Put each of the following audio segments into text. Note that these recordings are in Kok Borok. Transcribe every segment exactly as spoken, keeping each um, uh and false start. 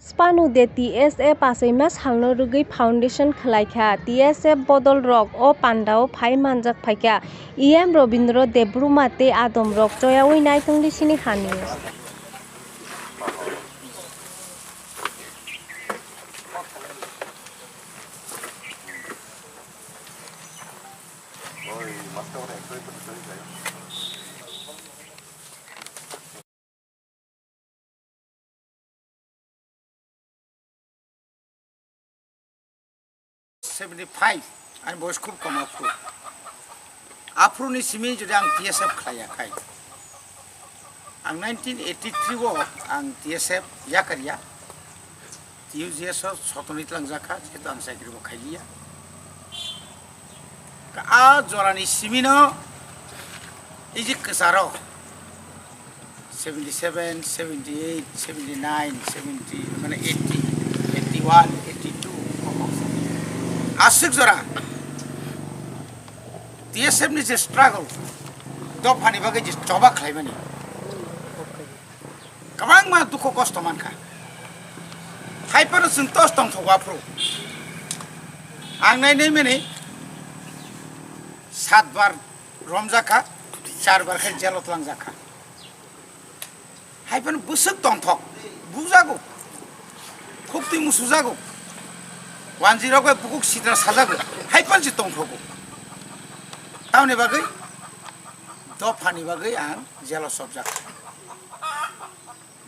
Spanu de T S F achaima salno rwgwi foundation khwlaikha. T S F bodol rok o pandao phai manjak phaikha. E M Robindra Debbarma tei adom rok choyaui naitongdi sini hani. Seventy five, ani boyos khub kom aphuru. Aphuruni simi jodi ang T S F khlaiya khai, ang nineteen eighty three o ang T S F yakarya, T U G S o sotoni tlangjak kha, jehetu ang chakri bo khailiya. A jorani simino iji kwcharo seventy seven, seventy eight, seventy nine, seventy, mane eighty, eighty one, eighty two. Aswk jora T S F ni je struggle, dophani bagwi je choba khlaimani, kwbangma dukhu kosto mankha. Haiphano chwng tos tongthogo aphuru. Ang nai nai mani sat bar romjak kha, char bar khe jelo tlangjak kha. Haiphano bwswk tongthok, bujago, khuktwi musujago, wanjirok bai bukuk sitra sajago, haiphano se tongthogo. Tamoni bagwi dophani bagwi ang jelo chopjak kha.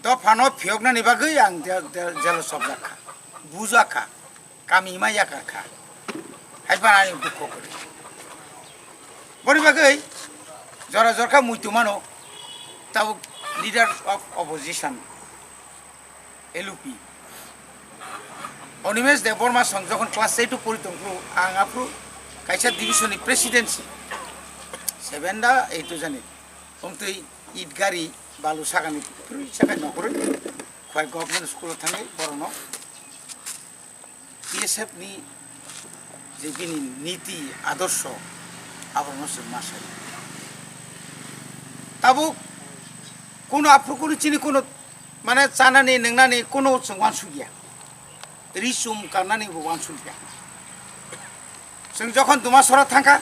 Dophano phiyoknani bagwi ang je-, je-, jelo chopjak kha, bujak kha, kami ma yakar kha, haiphano ani dukho kwrwi. Boni bagwi jora jorkha muitu mano, tabuk leader of opposition, L U P, Animesh Debbarma song jokhon class eight o pori tongphuru, ang aphuru kaisa division ni presidency, seven da eight o jani, omtwi it gari balu sakani phuru sakai nokorwi khwai government school o thangwi borokno T S F ni je bini niti adorsho, aborokno chwng ma sai. Tabuk kuno aphuru kuno chini kuno, mane, chanani nwngnani kuno chwng uansukya, ri chum karnani bo uansukya. Chwng jokhon Dumasora thangkha,